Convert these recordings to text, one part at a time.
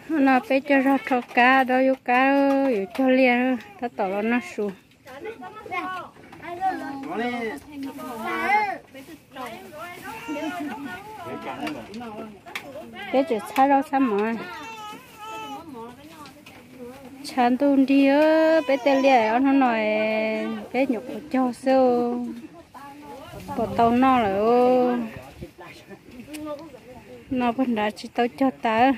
Hnub no peb cog zog rho kab, dob yub kab, yuav cog liaj, tab tom los noj su. Peb tseem txhab zaub txhab mov. Tshav ntuj nrig, peb tej liaj ob hnub no peb nyuam qhuav cog xwb, puas tau noj lawm. Noj puag nrad tsis tau cog tas.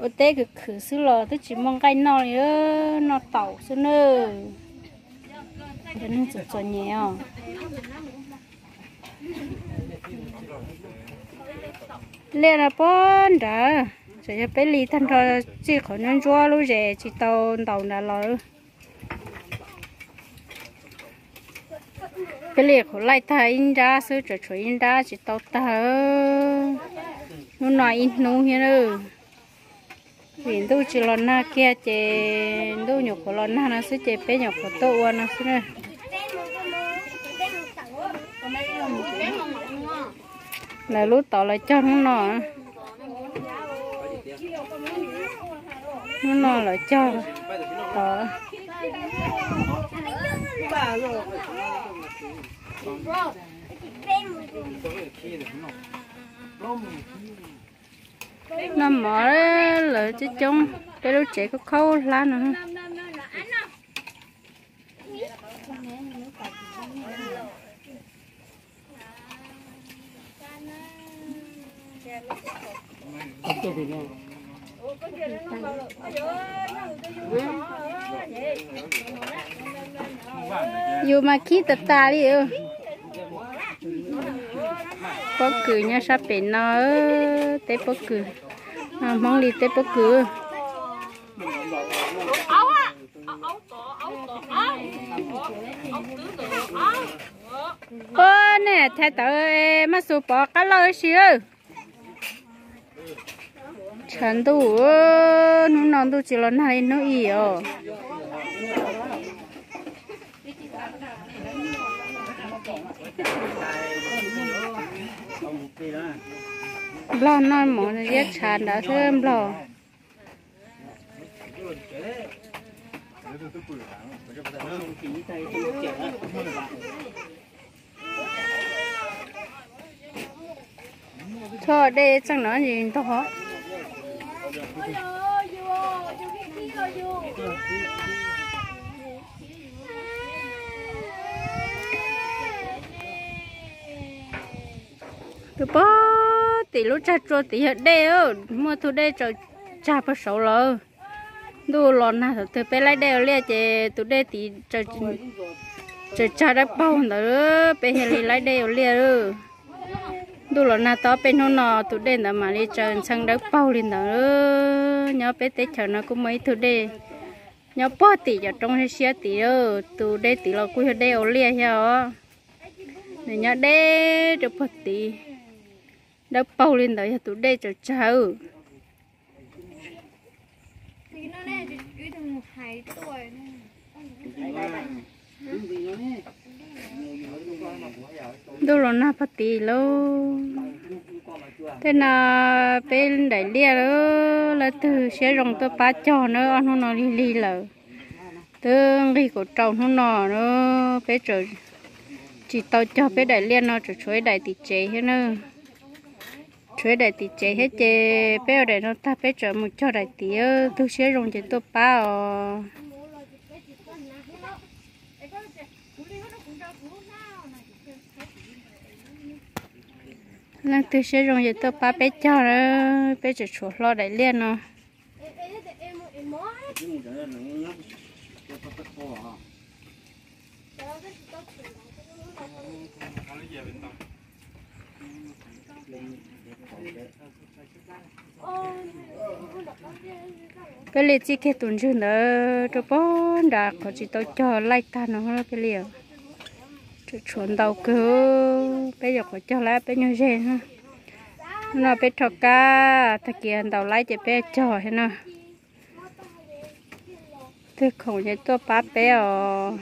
Ua teb khwv khwv xwb los twb tsis muaj nqaij noj li, noj taum xwb na. Cov neeg txom txom nyem os. Liaj no puag nrad, tseem yog peb li tag nrho, txij qhov ntsuab ntsuab lub zes tsis tau ntaus nrad los. Peb li qhuav laij tag ib nrab xwb, tseem tshuav ib nrab tsis tau tag. Hnub no ib hnub thiab na, vim ntuj tsis los nag kiag ces ntuj nyuam qhuav los nag no xwb ces peb nyuam qhuav tuaj ua no xwb na. Lawv lub tod lawv cog hnub no. Hnub no lawv cog tod. Noj mov lawv coob coob, peb lub tsev khaub khaub hlab no. Yus mas khib tas tas li. Pob kws nyob sab pem no, teb pob kws, Hmoob li teb pob kws. Ua nej thais tawv maj xus pov qab lawj si. Tshav ntuj, hnub no ntuj tsis los nag li hnub ib os. Nplog noj mov ziab tshav nrad xwb nplog. Txhob dej txeej no ntog. Tus pog tim lub tsag tsua tid yog dej, muaj tug dej tsaws tsag pag saud lawm. Ntuj los nag thaum twg peb laij dej ua liaj ces tus dej tid tsaws tsag dawb paug ntawd, peb thiaj li laij dej ua liaj. Ntuj los nag tau peb hnub no tus dej ntawd mam li tsaws ntxhee dawb paug li ntawd. Nyob peb teb chaws no kuj muaj ib tug dej nyob puag tim cov roob siab siab tid, tus dej tid los kuj yog dej ua liaj thiab os. Nws nyob deb rau puag tid, dawb paug li ntawd yog tus dej tsaws tsag. Ntuj los nag puag tid lauj. Tej no peb daim liaj lauj, leej twg siab zoo tuaj pab cog na, ob hnub no lig lig lawm. Twb nqig kaum rau hnub no na, peb tseem tsis tau cog peb daim liaj no, tseem tshuav ib daim tim tsev thiab na. Tshuav ib daim tim tsev thiab ces peb ua daim no tag peb tseem mus cog daim tid, tus siab zoo ces tuaj pab os. Leej twg siab zoo ces tuaj pab peb cog, peb tseem tshuav hlo daim liaj no. Peb li txij kiag tus ntswg ntawd rau puag nrad qhov tsis tau cog laij tag no peb li. Tseem tshuav ntau kawg, peb yuav qhuav cog lawm peb nyuag ze. Hnub no peb rho kab tag kis ntaus laib ces peb cog thiab no. Twg khoom ces tuaj pab peb os.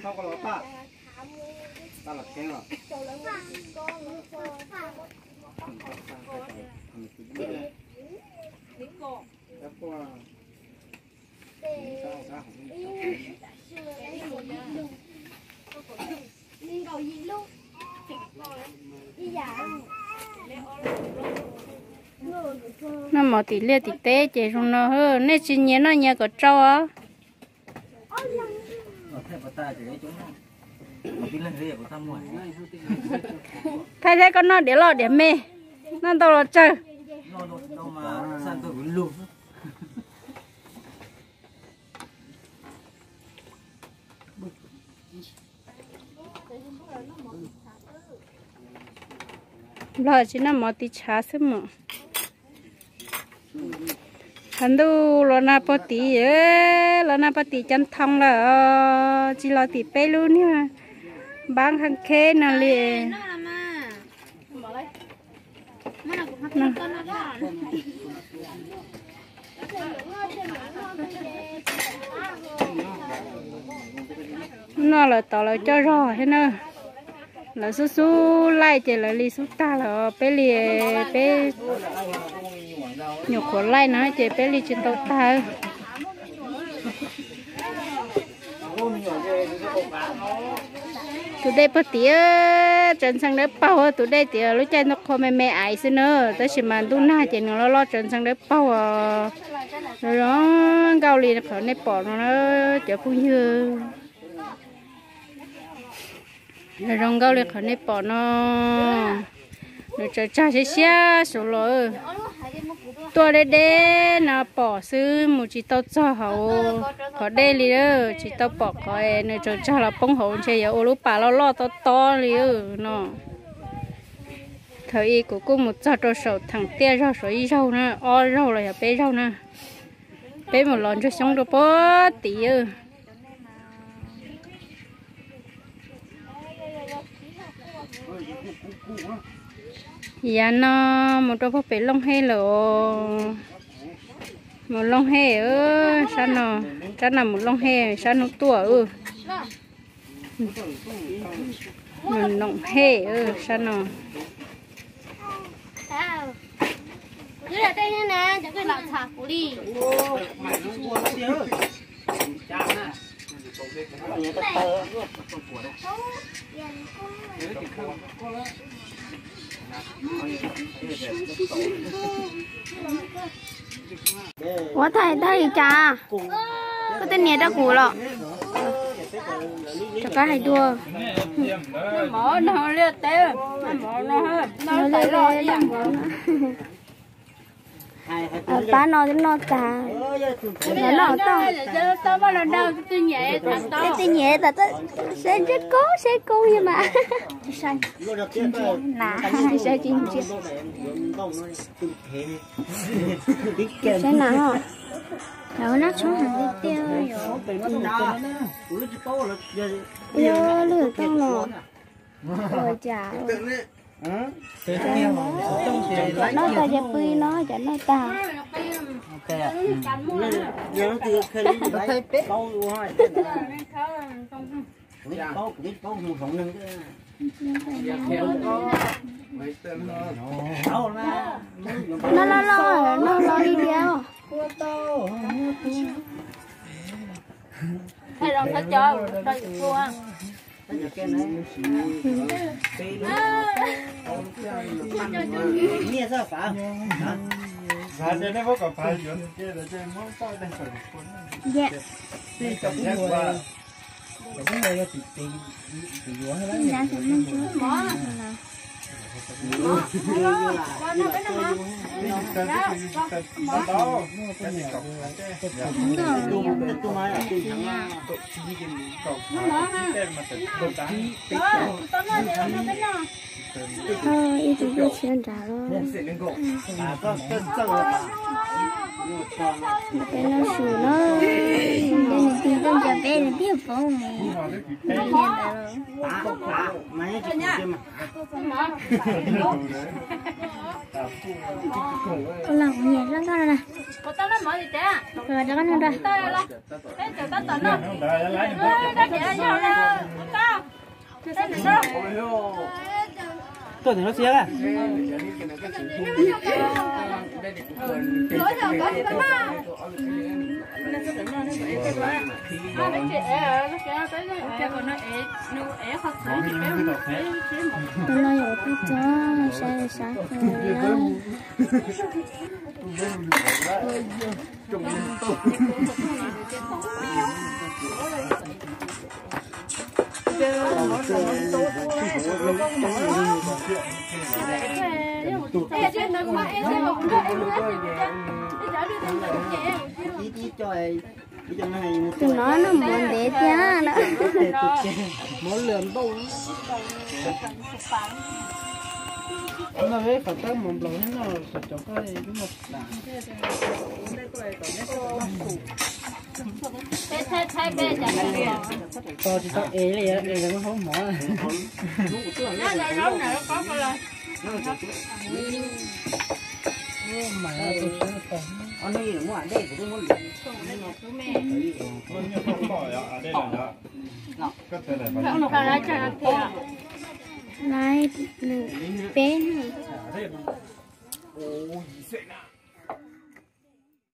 Noj mov tim liaj tim teb ces zoo no, nej tsis nyias noj nyias kom tsau os. Thaij thiab koj noj diav loj diav me, noj ntau los tsawg. Nplog tsis noj mov tiv tshav xwb mas. Qhov ntuj los nag puag tim, los nag puag tim cov thoo lawm, tsis los tim peb lub niag npab khab kheb no li. Noj lawm tod lawv coj zog thiab na. Lawv xub xub laij ces lawv li xub tag lawm, peb li peb nyuam qhuav laij no ces peb li tsis tau tag. Tus dej puag tim tsaws ntxhee dawb paug, tus dej tim lub caij ntuj qhua me me aiv xwb na, tab sis mas ntuj nag ces nws loj loj tsaws ntxhee dawb paug os. Zoo nkauj li qhov nej pom no na cov phooj ywg. Zoo nkauj li qhov nej pom no. Nws tsaws tsag siab siab saud los. Tuaj deb deb no pom xwb mus tsis tau txog hauv qhov dej li, tsis tau pom qhov nws tsaws tsag los poob hauv ntshe yuav ua lub pas loj loj tob tob li no. Thaum ub kuv kuj mus txog rau saum theem tiaj zaug saum ib zaug na, ob zaug los yog peb zaug na. Peb mus los ntsuag xyoob rau puag tim. Yav no mus rau puag pem Looj Hej lawm. Mus Looj Hej, sab no, sab no mus Looj Hej sab hnub tuaj. Mus Looj Hej sab no. Ua thaij tag li cas? Koj tej niam rau kuv los? Rov qab hais dua. Pab no twb noj tag, los noj toj. Twb nyiam tas, saib ntsia koob saib koob yog mas. Saib tsis ntsia. Saib na, lawv noj tshoob heev tiag tiag. Yog lwm tooj no. Ua cas cov noj tag ces pw no, cov noj tag. Noj loj loj, noj loj li tiag. Ib tug tuaj tshiab nrad los. Peb noj su no, nws tig tuaj nrhiav peb nws tiag poob. Ua los kuv nyiam zoj nkauj no na. Rov qab no nrog. Tuaj tim no txiv. Tus no yuav tuaj tso, saib saib. Tus no noj mov ntev thiab na. Mov lwm npauj. No peb kom tab mov nplaum thiab no, kom cov koj lub no tas. Tos tsis tau ev li, ev lawv muab haub mov. Laiv nws peb na.